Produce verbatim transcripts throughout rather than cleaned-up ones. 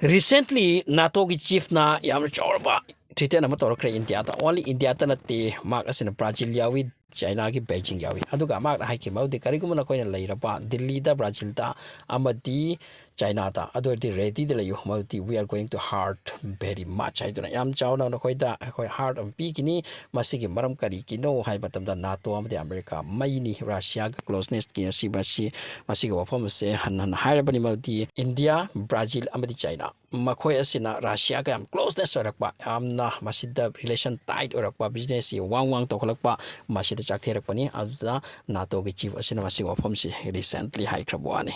Recently, NATOꯒꯤ chiefꯅ ꯌꯥꯝꯅ ꯆꯥꯎꯔꯕ threaten ꯑꯃ ꯇꯧꯔꯛꯈ꯭ꯔꯦ ꯏꯟꯗꯤꯌꯥꯗ꯫ Only ꯏꯟꯗꯤꯌꯥꯗ ꯅꯠꯇꯦ, ꯃꯍꯥꯛ ꯑꯁꯤꯅ ꯕ꯭ꯔꯥꯖꯤꯜ ꯌꯥꯎꯏ, ꯆꯥꯏꯅꯥꯒꯤ ꯕꯩꯖꯤꯡ ꯌꯥꯎꯏ꯫ ꯑꯗꯨꯒ ꯃꯍꯥꯛꯅ ꯍꯥꯏꯈꯤꯕ ꯃꯗꯨꯗꯤ, ꯀꯔꯤꯒꯨꯝꯕ ꯅꯈꯣꯏꯅ ꯂꯩꯔꯕ ꯗꯤꯜꯂꯤꯗ, ꯕ꯭ꯔꯥꯖꯤꯜꯗ ꯑꯃꯗꯤ ꯆꯥꯏꯅꯥꯗ, ꯑꯗꯨ ꯑꯣꯏꯔꯗꯤ readyꯗ ꯂꯩꯌꯨ, ꯃꯗꯨꯗꯤ "We are going to hurt very much" ꯍꯥꯏꯗꯨꯅ ꯌꯥꯝ ꯆꯥꯎꯅ ꯅꯈꯣꯏꯗ ꯑꯩꯈꯣꯏ hurt ꯑꯃ ꯄꯤꯒꯅꯤ꯫ ꯃꯁꯤꯒꯤ ꯃꯔꯝ ꯀꯔꯤꯒꯤꯅꯣ ꯍꯥꯏꯕ ꯃꯇꯝꯗ, NATO ꯑꯃꯗꯤ ꯑꯃꯦꯔꯤꯀꯥ ꯃꯩꯅꯤ, ꯔꯁꯤꯌꯥꯒ closenessꯀꯤ ꯑꯁꯤ, ꯃꯁꯤ, ꯃꯁꯤꯒꯤ ꯋꯥꯐꯝ ꯑꯁꯦ ꯍꯟꯅ ꯍꯟꯅ ꯍꯥꯏꯔꯕꯅꯤ, ꯃꯗꯨꯗꯤ ꯏꯟꯗꯤꯌꯥ, ꯕ꯭ꯔꯥꯖꯤꯜ ꯑꯃꯗꯤ ꯆꯥꯏꯅꯥ, ꯃꯈꯣꯏ ꯑꯁꯤꯅ ꯔꯁꯤꯌꯥꯒ ꯌꯥꯝ closeness ꯑꯣꯏꯔꯛꯄ, ꯌꯥꯝꯅ ꯃꯁꯤꯗ relation tight ꯑꯣꯏꯔꯛꯄ, businessꯁꯤ ꯋꯥꯡ ꯋꯥꯡ ꯇꯧꯈꯠꯂꯛꯄ, ꯃꯁꯤꯗ ꯆꯥꯛꯊꯦꯔꯛꯄꯅꯤ꯫ ꯑꯗꯨꯗ NATOꯒꯤ chief ꯑꯁꯤꯅ ꯃꯁꯤꯒꯤ ꯋꯥꯐꯝꯁꯤ recently ꯍꯥꯏꯈ꯭ꯔꯕ ꯋꯥꯅꯤ꯫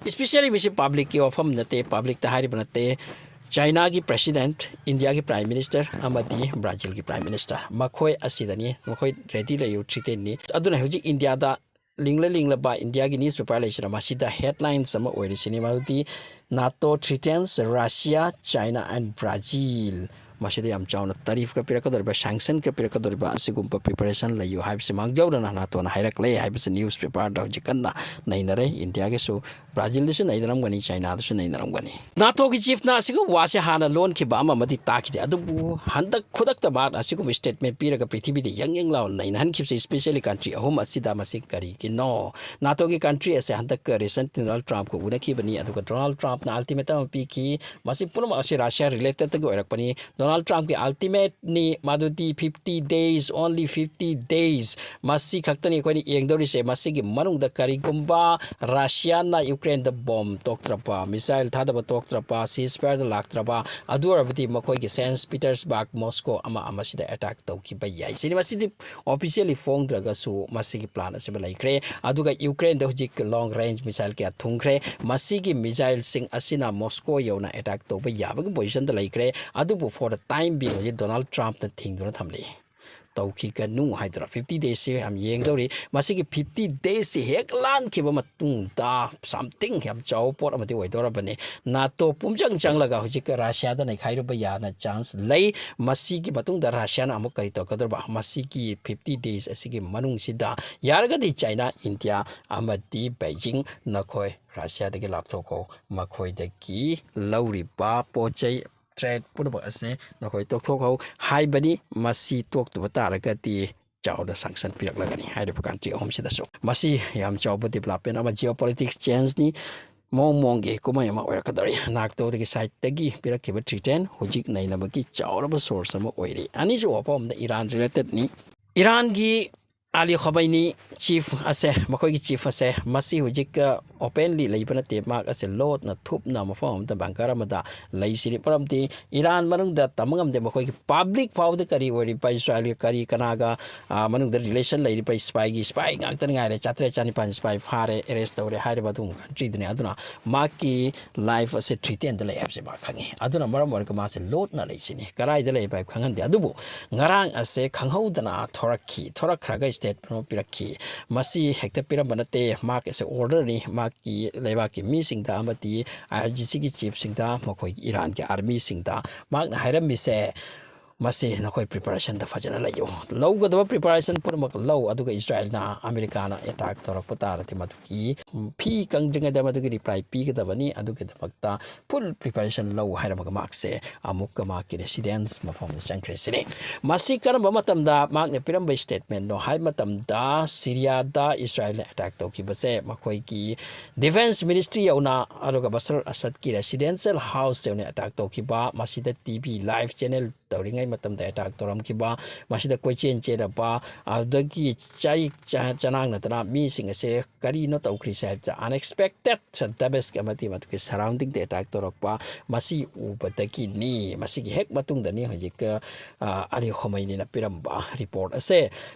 Especially ꯃꯁꯤ publicꯀꯤ ꯋꯥꯐꯝ ꯅꯠꯇꯦ, publicꯇ ꯍꯥꯏꯔꯤꯕ ꯅꯠꯇꯦ꯫ ꯆꯥꯏꯅꯥꯒꯤ president, ꯏꯟꯗꯤꯌꯥꯒꯤ prime minister ꯑꯃꯗꯤ ꯕ꯭ꯔꯥꯖꯤꯜꯒꯤ prime minister, ꯃꯈꯣꯏ ꯑꯁꯤꯗꯅꯤ, ꯃꯈꯣꯏ ready ꯂꯩꯌꯨ, threatenꯅꯤ꯫ ꯑꯗꯨꯅ ꯍꯧꯖꯤꯛ ꯏꯟꯗꯤꯌꯥꯗ ꯂꯤꯡꯂ ꯂꯤꯡꯂꯕ ꯏꯟꯗꯤꯌꯥꯒꯤ newspaper ꯂꯩꯁꯤꯅ ꯃꯁꯤꯗ headlines ꯑꯃ ꯑꯣꯏꯔꯤꯁꯤꯅꯤ, ꯃꯗꯨꯗꯤ "NATO threatens Russia, China and Brazil"꯫ ꯃꯁꯤꯗ ꯌꯥꯝ ꯆꯥꯎꯅ tariffꯀ ꯄꯤꯔꯛꯀꯗꯧꯔꯤꯕ, sanctionꯀ ꯄꯤꯔꯛꯀꯗꯧꯔꯤꯕ ꯑꯁꯤꯒꯨꯝꯕ preparation ꯂꯩꯌꯨ ꯍꯥꯏꯕꯁꯤ ꯃꯥꯡꯖꯧꯅꯅ NATOꯅ ꯍꯥꯏꯔꯛꯂꯦ ꯍꯥꯏꯕꯁꯤ newspaperꯗ ꯍꯧꯖꯤꯛ ꯀꯟꯅ ꯅꯩꯅꯔꯦ꯫ ꯏꯟꯗꯤꯌꯥꯒꯤꯁꯨ, ꯕ꯭ꯔꯥꯖꯤꯜꯗꯁꯨ ꯅꯩꯅꯔꯝꯒꯅꯤ, ꯆꯥꯏꯅꯥꯗꯁꯨ ꯅꯩꯅꯔꯝꯒꯅꯤ꯫ NATOꯒꯤ chiefꯅ ꯑꯁꯤꯒꯨꯝꯕ ꯋꯥꯁꯦ ꯍꯥꯟꯅ ꯂꯣꯟꯈꯤꯕ ꯑꯃ ꯑꯃꯗꯤ ꯇꯥꯈꯤꯗꯦ, ꯑꯗꯨꯕꯨ ꯍꯟꯗꯛ ꯈꯨꯗꯛꯇ ꯃꯍꯥꯛꯅ ꯑꯁꯤꯒꯨꯝꯕ statement ꯄꯤꯔꯒ ꯄ꯭ꯔꯤꯊꯤꯕꯤꯗ ꯌꯪ ꯌꯪ ꯂꯥꯎꯅ ꯅꯩꯅꯍꯟꯈꯤꯕꯁꯦ, especially country ꯑꯍꯨꯝ ꯑꯁꯤꯗ, ꯃꯁꯤ ꯀꯔꯤꯒꯤꯅꯣ? NATOꯒꯤ country ꯑꯁꯦ ꯍꯟꯗꯛ recent Donald Trumpꯀ ꯎꯅꯈꯤꯕꯅꯤ, ꯑꯗꯨꯒ Donald Trumpꯅ ultimatum ꯑꯃ ꯄꯤꯈꯤ꯫ ꯃꯁꯤ ꯄꯨꯝꯅꯃꯛ ꯑꯁꯤ Russia relatedꯇꯒꯤ ꯑꯣꯏꯔꯛꯄꯅꯤ꯫ Donald Trumpꯀꯤ ultimateꯅꯤ, ꯃꯗꯨꯗꯤ fifty days, only fifty days꯫ ꯃꯁꯤ ꯈꯛꯇꯅꯤ ꯑꯩꯈꯣꯏꯅ ꯌꯦꯡꯗꯧꯔꯤꯁꯦ꯫ ꯃꯁꯤꯒꯤ ꯃꯅꯨꯡꯗ ꯀꯔꯤꯒꯨꯝꯕ Russiaꯅ Ukraineꯗ bomb ꯇꯣꯛꯇ꯭ꯔꯕ, missile ꯊꯥꯗꯕ ꯇꯣꯛꯇ꯭ꯔꯕ, ceasefireꯗ ꯂꯥꯛꯇ꯭ꯔꯕ, ꯑꯗꯨ ꯑꯣꯏꯔꯕꯗꯤ ꯃꯈꯣꯏꯒꯤ Saint Petersburg, Moscow ꯑꯃ ꯑꯃꯁꯤꯗ attack ꯇꯧꯈꯤꯕ ꯌꯥꯏ꯫ ꯁꯤꯅꯤ, ꯃꯁꯤꯗꯤ officially ꯐꯣꯡꯗ꯭ꯔꯒꯁꯨ ꯃꯁꯤꯒꯤ plan ꯑꯁꯤꯃ ꯂꯩꯈ꯭ꯔꯦ꯫ ꯑꯗꯨꯒ Ukraineꯗ ꯍꯧꯖꯤꯛ long range missile ꯀꯌꯥ ꯊꯨꯡꯈ꯭ꯔꯦ꯫ ꯃꯁꯤꯒꯤ missileꯁꯤꯡ ꯑꯁꯤꯅ Moscow ꯌꯧꯅ attack ꯇꯧꯕ ꯌꯥꯕꯒꯤ positionꯗ ꯂꯩꯈ꯭ꯔꯦ꯫ ꯑꯗꯨꯕꯨ for the time being ꯍꯧꯖꯤꯛ Donald Trumpꯅ ꯊꯤꯡꯗꯨꯅ ꯊꯝꯂꯤ꯫ ꯇꯧꯈꯤꯒꯅꯨ ꯍꯥꯏꯗꯨꯅ fifty daysꯁꯤ ꯌꯥꯝ ꯌꯦꯡꯗꯧꯔꯤ꯫ ꯃꯁꯤꯒꯤ fifty daysꯁꯤ ꯍꯦꯛ ꯂꯥꯟꯈꯤꯕ ꯃꯇꯨꯡꯗ something ꯌꯥꯝ ꯆꯥꯎꯕ ꯄꯣꯠ ꯑꯃꯗꯤ ꯑꯣꯏꯗꯧꯔꯕꯅꯤ꯫ NATO ꯄꯨꯝꯆꯪ ꯆꯪꯂꯒ ꯍꯧꯖꯤꯛ Russiaꯗ ꯅꯩꯈꯥꯏꯔꯨꯕ ꯌꯥꯅ chance ꯂꯩ꯫ ꯃꯁꯤꯒꯤ ꯃꯇꯨꯡꯗ Russiaꯅ ꯑꯃꯨꯛ ꯀꯔꯤ ꯇꯧꯒꯗꯧꯔꯤꯕ? ꯃꯁꯤꯒꯤ fifty days ꯑꯁꯤꯒꯤ ꯃꯅꯨꯡꯁꯤꯗ ꯌꯥꯔꯒꯗꯤ China, India ꯑꯃꯗꯤ Beijing ꯅꯈꯣꯏ ꯔꯁꯤꯌꯥꯗꯒꯤ ꯂꯥꯞꯊꯣꯛꯈꯣ, ꯃꯈꯣꯏꯗꯒꯤ ꯂꯧꯔꯤꯕ ꯄꯣꯠ ꯆꯩ, ꯇ꯭ꯔꯦꯗ ꯄꯨꯝꯅꯃꯛ ꯑꯁꯦ ꯅꯈꯣꯏ ꯇꯣꯛꯊꯣꯛꯍꯧ ꯍꯥꯏꯕꯅꯤ꯫ ꯃꯁꯤ ꯇꯣꯛꯇꯕ ꯇꯥꯔꯒꯗꯤ ꯆꯥꯎꯅ ꯁꯦꯡꯁꯟ ꯄꯤꯔꯛꯂꯒꯅꯤ ꯍꯥꯏꯔꯤꯕ ꯀꯟꯇ꯭ꯔꯤ ꯑꯍꯨꯝꯁꯤꯗꯁꯨ꯫ ꯃꯁꯤ ꯌꯥꯝ ꯆꯥꯎꯕ ꯗꯤꯕꯂꯞꯃꯦꯟ ꯑꯃ, ꯖꯤꯑꯣ ꯄꯣꯂꯤꯇꯤꯛꯁ ꯆꯦꯟꯖꯅꯤ, ꯃꯑꯣꯡ ꯃꯑꯣꯡꯒꯤ ꯀꯨꯝꯍꯩ ꯑꯃ ꯑꯣꯏꯔꯛꯀꯗꯧꯔꯤ꯫ ꯅꯥꯇꯣꯗꯒꯤ ꯁꯥꯏꯠꯇꯒꯤ ꯄꯤꯔꯛꯈꯤꯕ ꯊ꯭ꯔꯤꯇꯦꯟ ꯍꯧꯖꯤꯛ ꯅꯩꯅꯕꯒꯤ ꯆꯥꯎꯔꯕ ꯁꯣꯔꯁ ꯑꯃ ꯑꯣꯏꯔꯤ꯫ ꯑꯅꯤꯁꯨꯕ ꯋꯥꯐꯝ ꯑꯃꯗ ꯏꯔꯥꯟ ꯔꯤꯂꯦꯇꯦꯗꯅꯤ꯫ ꯏꯔꯥꯟꯒꯤ ꯑꯂꯤ ꯈꯣꯃꯩꯅꯤ ꯆꯤꯐ ꯑꯁꯦ, ꯃꯈꯣꯏꯒꯤ ꯆꯤꯐ ꯑꯁꯦ, ꯃꯁꯤ ꯍꯧꯖꯤꯛ ꯑꯣꯄꯦꯟꯂꯤ ꯂꯩꯕ ꯅꯠꯇꯦ꯫ ꯃꯍꯥꯛ ꯑꯁꯦ ꯂꯣꯠꯅ ꯊꯨꯞꯅ ꯃꯐꯝ ꯑꯃꯗ ꯕꯪꯀꯔ ꯑꯃꯗ ꯂꯩꯁꯤꯅꯤ꯫ ꯃꯔꯝꯗꯤ ꯏꯔꯥꯟ ꯃꯅꯨꯡꯗ ꯇꯝꯕ ꯉꯝꯗꯦ, ꯃꯈꯣꯏꯒꯤ ꯄꯕ꯭ꯂꯤꯛ ꯐꯥꯎꯕꯗ ꯀꯔꯤ ꯑꯣꯏꯔꯤꯕ, ꯏꯁꯔꯥꯏꯜꯒ ꯀꯔꯤ ꯀꯅꯥꯒ, ꯑ, ꯃꯅꯨꯡꯗ ꯔꯤꯂꯦꯁꯟ ꯂꯩꯔꯤꯕ ꯁꯤꯄꯥꯏꯒꯤ ꯁꯤꯄꯥꯏ ꯉꯥꯛꯇ ꯉꯥꯏꯔꯦ꯫ ꯆꯥꯇ꯭ꯔꯦꯠ ꯆꯅꯤꯄꯥꯟ ꯁꯤꯄꯥꯏ ꯐꯥꯔꯦ, ꯑꯦꯔꯦꯁ ꯇꯧꯔꯦ ꯍꯥꯏꯔꯤꯕ ꯑꯗꯨꯒꯨꯝꯕ ꯀꯟꯇ꯭ꯔꯤꯗꯨꯅꯤ꯫ ꯑꯗꯨꯅ ꯃꯍꯥꯛꯀꯤ ꯂꯥꯏꯐ ꯑꯁꯦ ꯊ꯭ꯔꯤꯇꯦꯟꯗ ꯂꯩ ꯍꯥꯏꯕꯁꯦ ꯃꯥ ꯈꯪꯉꯤ꯫ ꯑꯗꯨꯅ ꯃꯔꯝ ꯑꯣꯏꯔꯒ ꯃꯥꯁꯦ ꯂꯣꯠꯅ ꯂꯩꯁꯤꯅꯤ꯫ ꯀꯔꯥꯏꯗ ꯂꯩꯕ ꯍꯥꯏꯕ ꯈꯪꯍꯟꯗꯦ꯫ ꯑꯗꯨꯕꯨ ꯉꯔꯥꯡ ꯑꯁꯦ ꯈꯪꯍꯧꯗꯅ ꯊꯣꯔꯛꯈꯤ, ꯊꯣꯔꯛꯈ꯭ꯔꯒ ꯁ꯭ꯇꯦꯠꯃꯦꯟ ꯑꯃ ꯄꯤꯔꯛꯈꯤ꯫ ꯃꯁꯤ ꯍꯦꯛꯇ ꯄꯤꯔꯝꯕ ꯅꯠꯇꯦ, ꯃꯍꯥꯛꯀꯤ ꯑꯁꯦ ꯑꯣꯔꯗꯔꯅꯤ, ꯃꯍꯥꯛꯀꯤ ꯂꯩꯕꯥꯛꯀꯤ ꯃꯤꯁꯤꯡꯗ ꯑꯃꯗꯤ ꯑꯥꯏ ꯑꯥꯔ ꯖꯤ ꯁꯤꯒꯤ ꯆꯤꯐꯁꯤꯡꯗ, ꯃꯈꯣꯏꯒꯤ ꯏꯔꯥꯟꯒꯤ ꯑꯥꯔꯃꯤꯁꯤꯡꯗ ꯃꯍꯥꯛꯅ ꯍꯥꯏꯔꯝꯃꯤꯁꯦ, ꯃꯁꯤ ꯅꯈꯣꯏ ꯄ꯭ꯔꯤꯄꯦꯔꯦꯁꯟꯗ ꯐꯖꯅ ꯂꯩꯌꯨ꯫ ꯂꯧꯒꯗꯕ ꯄ꯭ꯔꯤꯄꯦꯔꯦꯁꯟ ꯄꯨꯝꯅꯃꯛ ꯂꯧ, ꯑꯗꯨꯒ ꯏꯁꯔꯥꯏꯜꯅ ꯑꯃꯦꯔꯤꯀꯥꯅ ꯑꯦꯇꯥꯛ ꯇꯧꯔꯛꯄ ꯇꯥꯔꯗꯤ ꯃꯗꯨꯒꯤ ꯐꯤ ꯀꯪꯗ꯭ꯔꯤꯉꯩꯗ ꯃꯗꯨꯒꯤ ꯔꯤꯄ꯭ꯂꯥꯏ ꯄꯤꯒꯗꯕꯅꯤ꯫ ꯑꯗꯨꯒꯤꯗꯃꯛꯇ ꯐꯨꯜ ꯄ꯭ꯔꯤꯄꯦꯔꯦꯁꯟ ꯂꯧ ꯍꯥꯏꯔꯝꯃꯒ ꯃꯍꯥꯛꯁꯦ ꯑꯃꯨꯛꯀ ꯃꯍꯥꯛꯀꯤ ꯔꯦꯁꯤꯗꯦꯟꯁ ꯃꯐꯝꯗ ꯆꯪꯈ꯭ꯔꯦ ꯁꯤꯅꯤ꯫ ꯃꯁꯤ ꯀꯔꯝꯕ ꯃꯇꯝꯗ ꯃꯍꯥꯛꯅ ꯄꯤꯔꯝꯕ ꯁ꯭ꯇꯦꯠꯃꯦꯟꯅꯣ ꯍꯥꯏꯕ ꯃꯇꯝꯗ, ꯁꯤꯔꯤꯌꯥꯗ ꯏꯁꯔꯥꯏꯜꯅ ꯑꯦꯇꯥꯛ ꯇꯧꯈꯤꯕꯁꯦ ꯃꯈꯣꯏꯒꯤ ꯗꯤꯐꯦꯟꯁ ꯃꯤꯅꯤꯁꯇ꯭ꯔꯤ ꯌꯧꯅ, ꯑꯗꯨꯒ ꯕꯁꯔ ꯑꯁꯗꯀꯤ ꯔꯦꯁꯤꯗꯦꯟꯁꯤꯌꯦꯜ ꯍꯥꯎꯁ ꯌꯧꯅ ꯑꯦꯇꯥꯛ ꯇꯧꯈꯤꯕ, ꯃꯁꯤꯗ ꯇꯤ ꯚꯤ ꯂꯥꯏꯚ ꯆꯦꯅꯦꯜ ꯇꯧꯔꯤꯉꯩ ꯃꯇꯝꯗ ꯑꯦꯇꯥꯛ ꯇꯧꯔꯝꯈꯤꯕ, ꯃꯁꯤꯗ ꯀꯣꯏꯆꯦꯟ ꯆꯦꯜꯂꯕ, ꯑꯗꯨꯗꯒꯤ ꯆꯩ ꯆ-, ꯆꯅꯥꯡꯅꯗꯅ ꯃꯤꯁꯤꯡ ꯑꯁꯦ ꯀꯔꯤꯅꯣ ꯇꯧꯈ꯭ꯔꯤꯁꯦ ꯍꯥꯏꯕꯗ, ꯑꯟꯑꯦꯛꯁꯄꯦꯛꯇꯦꯠ ꯗꯦꯃꯦꯖ ꯑꯃꯗꯤ ꯃꯗꯨꯒꯤ ꯁꯔꯥꯎꯟꯗꯤꯡꯗ ꯑꯦꯇꯥꯛ ꯇꯧꯔꯛꯄ, ꯃꯁꯤ ꯎꯕꯗꯒꯤꯅꯤ꯫ ꯃꯁꯤꯒꯤ ꯍꯦꯛ ꯃꯇꯨꯡꯗꯅꯤ ꯍꯧꯖꯤꯛ, ꯑ, ꯑꯂꯤ ꯈꯣꯃꯩꯅꯤꯅ ꯄꯤꯔꯝꯕ ꯔꯤꯄꯣꯔꯠ ꯑꯁꯦ,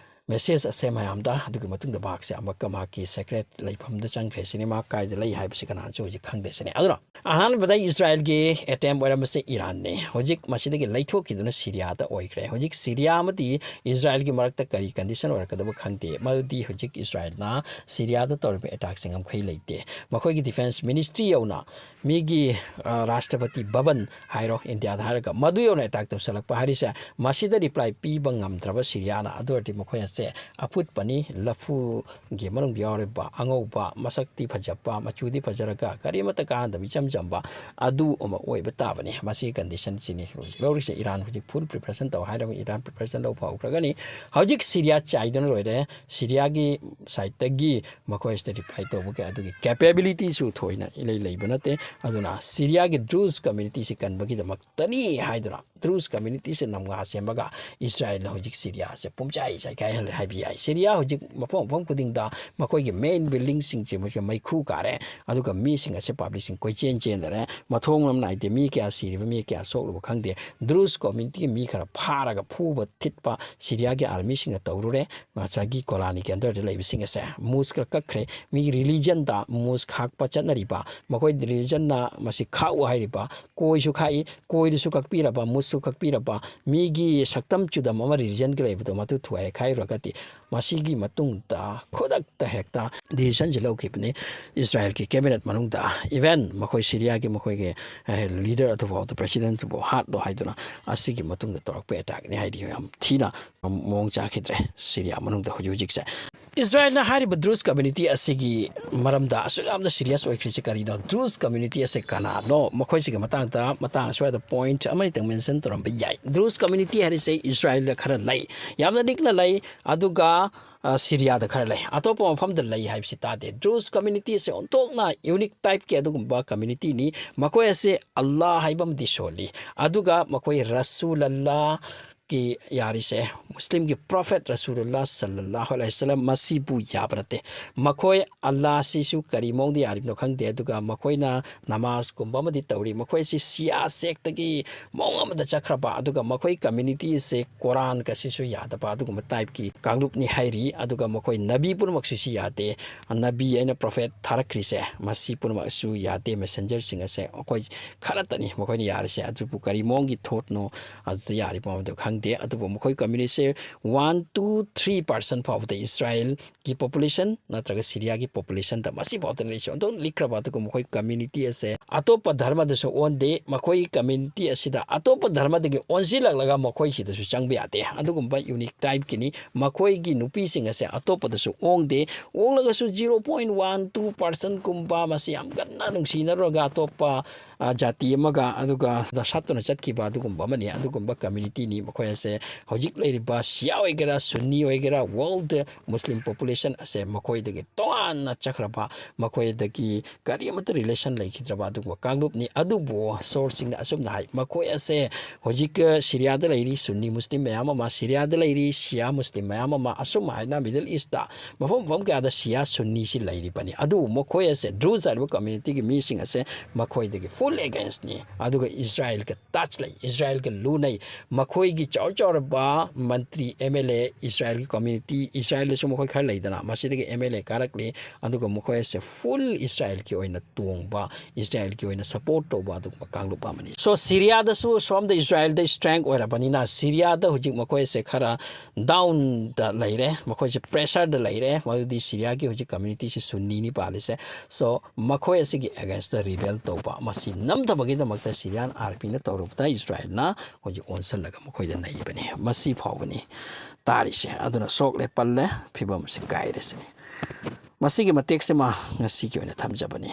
ꯃꯦꯁꯦꯖ ꯑꯁꯦ ꯃꯌꯥꯝꯗ꯫ ꯑꯗꯨꯒꯤ ꯃꯇꯨꯡꯗ ꯃꯍꯥꯛꯁꯦ ꯑꯃꯨꯛꯀ ꯃꯍꯥꯛꯀꯤ ꯁꯦꯀ꯭ꯔꯦꯠ ꯂꯩꯐꯝꯗ ꯆꯪꯈ꯭ꯔꯦ ꯁꯤꯅꯤ꯫ ꯃꯍꯥꯛ ꯀꯥꯏꯗ ꯂꯩ ꯍꯥꯏꯕꯁꯤ ꯀꯅꯥꯅꯁꯨ ꯍꯧꯖꯤꯛ ꯈꯪꯗꯦ ꯁꯤꯅꯤ꯫ ꯑꯗꯨꯅ ꯑꯍꯥꯟꯕꯗ ꯏꯁꯔꯥꯏꯜꯒꯤ ꯑꯦꯇꯦꯝ ꯑꯣꯏꯔꯝꯕꯁꯦ ꯏꯔꯥꯟꯅꯤ꯫ ꯍꯧꯖꯤꯛ ꯃꯁꯤꯗꯒꯤ ꯂꯩꯊꯣꯛꯈꯤꯗꯨꯅ ꯁꯤꯔꯤꯌꯥꯗ ꯑꯣꯏꯈ꯭ꯔꯦ꯫ ꯍꯧꯖꯤꯛ ꯁꯤꯔꯤꯌꯥ ꯑꯃꯗꯤ ꯏꯁꯔꯥꯏꯜꯒꯤ ꯃꯔꯛꯇ ꯀꯔꯤ ꯀꯟꯗꯤꯁꯟ ꯑꯣꯏꯔꯛꯀꯗꯕ ꯈꯪꯗꯦ꯫ ꯃꯗꯨꯗꯤ ꯍꯧꯖꯤꯛ ꯏꯁꯔꯥꯏꯜꯅ ꯁꯤꯔꯤꯌꯥꯗ ꯇꯧꯔꯤꯕ ꯑꯦꯇꯥꯛꯁꯦ ꯉꯝꯈꯩ ꯂꯩꯇꯦ꯫ ꯃꯈꯣꯏꯒꯤ ꯗꯤꯐꯦꯟꯁ ꯃꯤꯅꯤꯁꯇ꯭ꯔꯤ ꯌꯧꯅ ꯃꯤꯒꯤ, ꯑ, ꯔꯥꯁꯇ꯭ꯔꯄꯇꯤ ꯚꯕꯟ ꯍꯥꯏꯔꯣ ꯏꯟꯗꯤꯌꯥꯗ ꯍꯥꯏꯔꯒ, ꯃꯗꯨ ꯌꯧꯅ ꯑꯦꯇꯥꯛ ꯇꯧꯁꯜꯂꯛꯄ ꯍꯥꯏꯔꯤꯁꯦ, ꯃꯁꯤꯗ ꯔꯤꯄ꯭ꯂꯥꯏ ꯄꯤꯕ ꯉꯝꯗ꯭ꯔꯕ ꯁꯤꯔꯤꯌꯥꯅ, ꯑꯗꯨ ꯑꯣꯏꯔꯗꯤ ꯃꯈꯣꯏꯅ ꯁꯦ ꯑꯐꯨꯠꯄꯅꯤ, ꯂꯐꯨꯒꯤ ꯃꯅꯨꯡꯗ ꯌꯥꯎꯔꯤꯕ ꯑꯉꯧꯕ, ꯃꯁꯛꯇꯤ ꯐꯖꯕ, ꯃꯆꯨꯗꯤ ꯐꯖꯔꯒ ꯀꯔꯤꯃꯠꯇ ꯀꯥꯟꯅꯗꯕ, ꯏꯆꯝ ꯆꯝꯕ ꯑꯗꯨ ꯑꯃ ꯑꯣꯏꯕ ꯇꯥꯕꯅꯤ꯫ ꯃꯁꯤꯒꯤ ꯀꯟꯗꯤꯁꯟꯁꯤꯅꯤ ꯍꯧꯖꯤꯛ ꯂꯧꯔꯤꯁꯦ꯫ ꯏꯔꯥꯟ ꯍꯧꯖꯤꯛ ꯐꯨꯜ ꯄ꯭ꯔꯤꯄꯦꯔꯦꯁꯟ ꯇꯧ ꯍꯥꯏꯔꯕ, ꯏꯔꯥꯟ ꯄ꯭ꯔꯤꯄꯦꯔꯦꯁꯟ ꯂꯧꯕ ꯍꯧꯈ꯭ꯔꯒꯅꯤ꯫ ꯍꯧꯖꯤꯛ ꯁꯤꯔꯤꯌꯥ ꯆꯥꯏꯗꯨꯅ ꯂꯣꯏꯔꯦ꯫ ꯁꯤꯔꯤꯌꯥꯒꯤ ꯁꯥꯏꯠꯇꯒꯤ ꯃꯈꯣꯏꯁꯤꯗ ꯔꯤꯄ꯭ꯂꯥꯏ ꯇꯧꯕꯒꯤ ꯑꯗꯨꯒꯤ ꯀꯦꯄꯦꯕꯤꯂꯤꯇꯤꯁꯨ ꯊꯣꯏꯅ ꯏꯂꯩ ꯂꯩꯕ ꯅꯠꯇꯦ꯫ ꯑꯗꯨꯅ ꯁꯤꯔꯤꯌꯥꯒꯤ ꯗ꯭ꯔꯨꯖ ꯀꯝꯃ꯭ꯌꯨꯅꯤꯇꯤꯁꯤ ꯀꯟꯕꯒꯤꯗꯃꯛꯇꯅꯤ ꯍꯥꯏꯗꯨꯅ ꯗ꯭ꯔꯨꯖ ꯀꯝꯃ꯭ꯌꯨꯅꯤꯇꯤꯁꯦ ꯅꯝꯒꯥ ꯁꯦꯝꯕꯒ ꯏꯁꯔꯥꯌꯦꯜꯅ ꯍꯧꯖꯤꯛ ꯁꯤꯔꯤꯌꯥꯁꯦ ꯄꯨꯝꯆꯥꯏ ꯆꯥꯏꯈꯥꯏꯍꯜꯂꯦ ꯍꯥꯏꯕ ꯌꯥꯏ꯫ ꯁꯤꯔꯤꯌꯥ ꯍꯧꯖꯤꯛ ꯃꯐꯝ ꯃꯐꯝ ꯈꯨꯗꯤꯡꯗ ꯃꯈꯣꯏꯒꯤ ꯃꯦꯟ ꯕꯤꯜꯗꯤꯡꯁꯤꯡꯁꯦ ꯃꯣꯏꯁꯦ ꯃꯩꯈꯨ ꯀꯥꯔꯦ, ꯑꯗꯨꯒ ꯃꯤꯁꯤꯡ ꯑꯁꯦ, ꯄꯕ꯭ꯂꯤꯛꯁꯤꯡ ꯀꯣꯏꯆꯦꯟ ꯆꯦꯟꯗꯔꯦ꯫ ꯃꯊꯣꯡ ꯃꯔꯝ ꯅꯥꯏꯗꯦ, ꯃꯤ ꯀꯌꯥ ꯁꯤꯔꯤꯕ, ꯃꯤ ꯀꯌꯥ ꯁꯣꯛꯂꯤꯕ ꯈꯪꯗꯦ꯫ ꯗ꯭ꯔꯨꯖ ꯀꯝꯃ꯭ꯌꯨꯅꯤꯇꯤꯒꯤ ꯃꯤ ꯈꯔ ꯐꯥꯔꯒ ꯐꯨꯕ ꯊꯤꯠꯄ ꯁꯤꯔꯤꯌꯥꯒꯤ ꯑꯥꯔꯃꯤꯁꯤꯡꯅ ꯇꯧꯔꯨꯔꯦ꯫ ꯉꯁꯥꯏꯒꯤ ꯀꯣꯂꯥꯅꯤ ꯀꯦꯟꯗ꯭ꯔꯗ ꯂꯩꯕꯁꯤꯡ ꯑꯁꯦ ꯃꯣꯁꯛ ꯈꯔ ꯀꯛꯈ꯭ꯔꯦ꯫ ꯃꯤꯒꯤ ꯔꯤꯂꯤꯖꯟꯗ ꯃꯣꯁꯛ ꯈꯥꯛꯄ ꯆꯠꯅꯔꯤꯕ, ꯃꯈꯣꯏ ꯔꯤꯂꯤꯖꯟꯅ ꯃꯁꯤ ꯈꯥꯛꯎ ꯍꯥꯏꯔꯤꯕ, ꯀꯣꯏꯁꯨ ꯈꯥꯛꯏ, ꯀꯣꯏꯗꯨꯁꯨ ꯀꯛꯄꯤꯔꯕ, ꯃꯣꯁꯛꯁꯨ ꯀꯛꯄꯤꯔꯕ, ꯃꯤꯒꯤ ꯁꯛꯇꯝ ꯆꯨꯗꯝ ꯑꯃ ꯔꯤꯂꯤꯖꯟꯒꯤ ꯂꯩꯕꯗꯣ ꯃꯗꯨ ꯊꯨꯒꯥꯏꯈꯥꯏꯔꯨꯔꯒꯗꯤ, ꯃꯁꯤꯒꯤ ꯃꯇꯨꯡꯗ ꯈꯨꯗꯛꯇ ꯍꯦꯛꯇ ꯗꯤꯁꯤꯖꯟꯁꯤ ꯂꯧꯈꯤꯕꯅꯤ ꯏꯁꯔꯥꯌꯦꯜꯒꯤ ꯀꯦꯕꯤꯅꯦꯠ ꯃꯅꯨꯡꯗ꯫ ꯏꯚꯟ ꯃꯈꯣꯏ ꯁꯤꯔꯤꯌꯥꯒꯤ ꯃꯈꯣꯏꯒꯤ, ꯑꯦ, ꯂꯤꯗꯔ ꯑꯗꯨꯐꯥꯎꯗ, ꯄ꯭ꯔꯦꯁꯤꯗꯦꯟꯠ ꯑꯗꯨꯐꯥꯎ ꯍꯥꯠꯂꯣ ꯍꯥꯏꯗꯨꯅ ꯑꯁꯤꯒꯤ ꯃꯇꯨꯡꯗ ꯇꯧꯔꯛꯄ ꯑꯦꯇꯥꯛꯅꯤ ꯍꯥꯏꯗꯤ ꯌꯥꯝ ꯊꯤꯅ ꯃꯑꯣꯡ ꯆꯥꯈꯤꯗ꯭ꯔꯦ ꯁꯤꯔꯤꯌꯥ ꯃꯅꯨꯡꯗ ꯍꯧꯖꯤꯛ ꯍꯧꯖꯤꯛꯁꯦ꯫ ꯏꯁꯔꯥꯌꯦꯜꯅ ꯍꯥꯏꯔꯤꯕ ꯗ꯭ꯔꯨꯖ ꯀꯝꯃ꯭ꯌꯨꯅꯤꯇꯤ ꯑꯁꯤꯒꯤ ꯃꯔꯝꯗ ꯑꯁꯨꯛ ꯌꯥꯝꯅ ꯁꯤꯔꯤꯌꯁ ꯑꯣꯏꯈ꯭ꯔꯤꯁꯦ ꯀꯔꯤꯅꯣ? ꯗ꯭ꯔꯨꯖ ꯀꯝꯃ꯭ꯌꯨꯅꯤꯇꯤ ꯑꯁꯦ ꯀꯅꯥꯅꯣ? ꯃꯈꯣꯏꯁꯤꯒꯤ ꯃꯇꯥꯡꯗ, ꯃꯇꯥꯡ ꯑꯁ꯭ꯋꯥꯏꯗ ꯄꯣꯏꯟꯠ ꯑꯃꯅꯤꯇꯪ ꯃꯦꯟꯁꯟ ꯇꯧꯔꯝꯕ ꯌꯥꯏ꯫ ꯗ꯭ꯔꯨꯖ ꯀꯝꯃ꯭ꯌꯨꯅꯤꯇꯤ ꯍꯥꯏꯔꯤꯁꯦ ꯏꯁꯔꯥꯌꯦꯜꯗ ꯈꯔ ꯂꯩ, ꯌꯥꯝꯅ ꯂꯤꯛꯅ ꯂꯩ, ꯑꯗꯨꯒ, ꯑ, ꯁꯤꯔꯤꯌꯥꯗ ꯈꯔ ꯂꯩ, ꯑꯇꯣꯞꯄ ꯃꯐꯝꯗ ꯂꯩ ꯍꯥꯏꯕꯁꯤ ꯇꯥꯗꯦ꯫ ꯗ꯭ꯔꯨꯖ ꯀꯝꯃ꯭ꯌꯨꯅꯤꯇꯤ ꯑꯁꯦ ꯑꯣꯟꯊꯣꯛꯅ ꯌꯨꯅꯤꯛ ꯇꯥꯏꯞꯀꯤ ꯑꯗꯨꯒꯨꯝꯕ ꯀꯝꯃ꯭ꯌꯨꯅꯤꯇꯤꯅꯤ꯫ ꯃꯈꯣꯏ ꯑꯁꯦ ꯑꯜꯂꯥꯍ ꯍꯥꯏꯕ ꯑꯃꯗꯤ ꯁꯣꯜꯂꯤ, ꯑꯗꯨꯒ ꯃꯈꯣꯏ ꯔꯁꯨꯂꯜꯂꯥꯍ ꯀꯤ ꯌꯥꯔꯤꯁꯦ, ꯃꯨꯁꯂꯤꯝꯒꯤ ꯄ꯭ꯔꯣꯐꯦꯠ ꯔꯁꯨꯂꯨꯜꯂꯥꯍ ꯁꯜꯂꯜꯂꯥꯍꯨ ꯑꯂꯥꯏꯍꯤ ꯋꯁꯜꯂꯝ ꯃꯁꯤꯕꯨ ꯌꯥꯕ ꯅꯠꯇꯦ꯫ ꯃꯈꯣꯏ ꯑꯜꯂꯥꯍꯁꯤꯁꯨ ꯀꯔꯤ ꯃꯑꯣꯡꯗ ꯌꯥꯔꯤꯕꯅꯣ ꯈꯪꯗꯦ꯫ ꯑꯗꯨꯒ ꯃꯈꯣꯏꯅ ꯅꯃꯥꯖꯀꯨꯝꯕ ꯑꯃꯗꯤ ꯇꯧꯔꯤ꯫ ꯃꯈꯣꯏꯁꯤ ꯁꯤꯌꯥ ꯁꯦꯛꯇꯒꯤ ꯃꯑꯣꯡ ꯑꯃꯗ ꯆꯠꯈ꯭ꯔꯕ, ꯑꯗꯨꯒ ꯃꯈꯣꯏ ꯀꯝꯃ꯭ꯌꯨꯅꯤꯇꯤꯁꯦ ꯀꯣꯔꯥꯟꯒꯁꯤꯁꯨ ꯌꯥꯗꯕ ꯑꯗꯨꯒꯨꯝꯕ ꯇꯥꯏꯞꯀꯤ ꯀꯥꯡꯂꯨꯞꯅꯤ ꯍꯥꯏꯔꯤ꯫ ꯑꯗꯨꯒ ꯃꯈꯣꯏ ꯅꯕꯤ ꯄꯨꯝꯅꯃꯛꯁꯨ ꯁꯤ ꯌꯥꯗꯦ꯫ ꯅꯕꯤ ꯑꯩꯅ ꯄ꯭ꯔꯣꯐꯦꯠ ꯊꯥꯔꯛꯈ꯭ꯔꯤꯁꯦ ꯃꯁꯤ ꯄꯨꯝꯅꯃꯛꯁꯨ ꯌꯥꯗꯦ꯫ ꯃꯦꯁꯦꯟꯖꯔꯁꯤꯡ ꯑꯁꯦ ꯑꯩꯈꯣꯏ ꯈꯔꯇꯅꯤ ꯃꯈꯣꯏꯅ ꯌꯥꯔꯤꯁꯦ꯫ ꯑꯗꯨꯕꯨ ꯀꯔꯤ ꯃꯑꯣꯡꯒꯤ ꯊꯣꯠꯅꯣ ꯑꯗꯨꯗ ꯌꯥꯔꯤꯕ ꯃꯑꯣꯡꯗꯣ ꯈꯪꯗꯦ꯫ ꯂꯩꯇꯦ꯫ ꯑꯗꯨꯕꯨ ꯃꯈꯣꯏ community say one to three percent ꯐꯥꯎꯕꯗ ꯏꯁꯔꯥꯏꯜꯒꯤ population ꯅꯠꯇ꯭ꯔꯒ ꯁꯤꯔꯤꯌꯥꯒꯤ population ꯗ ꯃꯁꯤ ꯐꯥꯎꯗ ꯂꯩꯁꯨ ꯑꯗꯨꯝ ꯂꯤꯛꯈ꯭ꯔꯕ꯫ ꯑꯗꯨꯒ ꯃꯈꯣꯏ community ꯑꯁꯦ ꯑꯇꯣꯞꯄ ꯙꯔꯃꯗꯁꯨ ꯑꯣꯟꯗꯦ꯫ ꯃꯈꯣꯏ community ꯑꯁꯤꯗ ꯑꯇꯣꯞꯄ ꯙꯔꯃꯗꯒꯤ ꯑꯣꯟꯁꯤꯜꯂꯛꯂꯒ ꯃꯈꯣꯏ ꯁꯤꯗꯁꯨ ꯆꯪꯕ ꯌꯥꯗꯦ꯫ ꯑꯗꯨꯒꯨꯝꯕ unique tribe ꯀꯤꯅꯤ꯫ ꯃꯈꯣꯏꯒꯤ ꯅꯨꯄꯤꯁꯤꯡ ꯑꯁꯦ ꯑꯇꯣꯞꯄꯗꯁꯨ ꯑꯣꯡꯗꯦ꯫ ꯑꯣꯡꯂꯒꯁꯨ zero point one two percent ꯀꯨꯝꯕ, ꯃꯁꯤ ꯌꯥꯝ ꯀꯟꯅ ꯅꯨꯡꯁꯤꯅꯔꯨꯔꯒ ꯑꯇꯣꯞꯄ, ꯑ, ꯖꯥꯇꯤ ꯑꯃꯒ ꯑꯗꯨꯒ ꯁꯥꯠꯇꯨꯅ ꯆꯠꯈꯤꯕ ꯑꯗꯨꯒꯨꯝꯕ ꯑꯃꯅꯤ꯫ ꯑꯗꯨꯒꯨꯝꯕ community ꯅꯤ ꯃꯈꯣꯏ ꯑꯁꯦ꯫ ꯍꯧꯖꯤꯛ ꯂꯩꯔꯤꯕ ꯁꯤꯌꯥ ꯑꯣꯏꯒꯦꯔꯥ, ꯁꯨꯟꯅꯤ ꯑꯣꯏꯒꯦꯔꯥ, world Muslim population ꯑꯁꯦ ꯃꯈꯣꯏꯗꯒꯤ ꯇꯣꯉꯥꯟꯅ ꯆꯠꯈ꯭ꯔꯕ, ꯃꯈꯣꯏꯗꯒꯤ ꯀꯔꯤ ꯑꯃꯠꯇ relation ꯂꯩꯈꯤꯗ꯭ꯔꯕ ꯑꯗꯨꯒꯨꯝꯕ ꯀꯥꯡꯂꯨꯞꯅꯤ꯫ ꯑꯗꯨꯕꯨ source ꯁꯤꯡꯅ ꯑꯁꯨꯝꯅ ꯍꯥꯏ, ꯃꯈꯣꯏ ꯑꯁꯦ ꯍꯧꯖꯤꯛ, ꯑ, ꯁꯤꯔꯤꯌꯥꯗ ꯂꯩꯔꯤ ꯁꯨꯟꯅꯤ ꯃꯨꯁꯂꯤꯝ ꯃꯌꯥꯝ ꯑꯃ, ꯁꯤꯔꯤꯌꯥꯗ ꯂꯩꯔꯤ ꯁꯤꯌꯥ ꯃꯨꯁꯂꯤꯝ ꯃꯌꯥꯝ ꯑꯃ, ꯑꯁꯨꯝ ꯍꯥꯏꯅ Middle East ꯇ ꯃꯐꯝ ꯃꯐꯝ ꯀꯌꯥꯗ ꯁꯤꯌꯥ ꯁꯨꯟꯅꯤꯁꯤ ꯂꯩꯔꯤꯕꯅꯤ꯫ ꯑꯗꯨꯕꯨ ꯃꯈꯣꯏ ꯑꯁꯦ Druze ꯍꯥꯏꯔꯤꯕ community ꯒꯤ ꯃꯤꯁꯤꯡ ꯑꯁꯦ ꯃꯈꯣꯏꯗꯒꯤ full against ꯅꯤ꯫ ꯑꯗꯨꯒ ꯏꯁꯔꯥꯏꯜꯒ touch ꯂꯩ, ꯏꯁꯔꯥꯏꯜꯒ ꯂꯨꯅꯩ꯫ ꯃꯈꯣꯏꯒꯤ ꯆꯥꯎ ꯆꯥꯎꯔꯕ ꯃꯟꯇ꯭ꯔꯤ, M L A, ꯏꯁꯔꯥꯏꯜꯒꯤ community, ꯏꯁꯔꯥꯏꯜꯗꯁꯨ ꯃꯈꯣꯏ ꯈꯔ ꯂꯩꯗꯅ, ꯃꯁꯤꯗꯒꯤ M L A ꯀꯥꯔꯛꯂꯤ꯫ ꯑꯗꯨꯒ ꯃꯈꯣꯏ ꯑꯁꯦ full ꯏꯁꯔꯥꯏꯜꯒꯤ ꯑꯣꯏꯅ ꯇꯣꯡꯕ, ꯏꯁꯔꯥꯏꯜꯒꯤ ꯑꯣꯏꯅ support ꯇꯧꯕ ꯑꯗꯨꯒꯨꯝꯕ ꯀꯥꯡꯂꯨꯞ ꯑꯃꯅꯤ꯫ So ꯁꯤꯔꯤꯌꯥꯗꯁꯨ ꯁꯣꯝꯗ ꯏꯁꯔꯥꯏꯜꯗ strength ꯑꯣꯏꯔꯕꯅꯤꯅ, ꯁꯤꯔꯤꯌꯥꯗ ꯍꯧꯖꯤꯛ ꯃꯈꯣꯏꯁꯦ ꯈꯔ down ꯗ ꯂꯩꯔꯦ, ꯃꯈꯣꯏꯁꯦ pressure ꯗ ꯂꯩꯔꯦ꯫ ꯃꯗꯨꯗꯤ ꯁꯤꯔꯤꯌꯥꯒꯤ ꯍꯧꯖꯤꯛ community ꯁꯤ ꯁꯨꯟꯅꯤꯅꯤ ꯄꯥꯜꯂꯤꯁꯦ꯫ So ꯃꯈꯣꯏ ꯑꯁꯤꯒꯤ against ꯗ rebel ꯇꯧꯕ, ꯃꯁꯤ ꯅꯝꯊꯕꯒꯤꯗꯃꯛꯇ Syrian army ꯅ ꯇꯧꯔꯨꯕꯗ ꯏꯁꯔꯥꯏꯜꯅ ꯍꯧꯖꯤꯛ ꯑꯣꯟꯁꯤꯜꯂꯒ ꯃꯈꯣꯏꯗ ꯅꯩꯕꯅꯤ꯫ ꯃꯁꯤ ꯐꯥꯎꯕꯅꯤ ꯇꯥꯔꯤꯁꯦ꯫ ꯑꯗꯨꯅ ꯁꯣꯛꯂꯦ, ꯄꯜꯂꯦ, ꯐꯤꯕꯝꯁꯦ ꯀꯥꯏꯔꯦ ꯁꯤꯅꯤ꯫ ꯃꯁꯤꯒꯤ ꯃꯇꯦꯛꯁꯤꯃ ꯉꯁꯤꯒꯤ ꯑꯣꯏꯅ ꯊꯝꯖꯕꯅꯤ꯫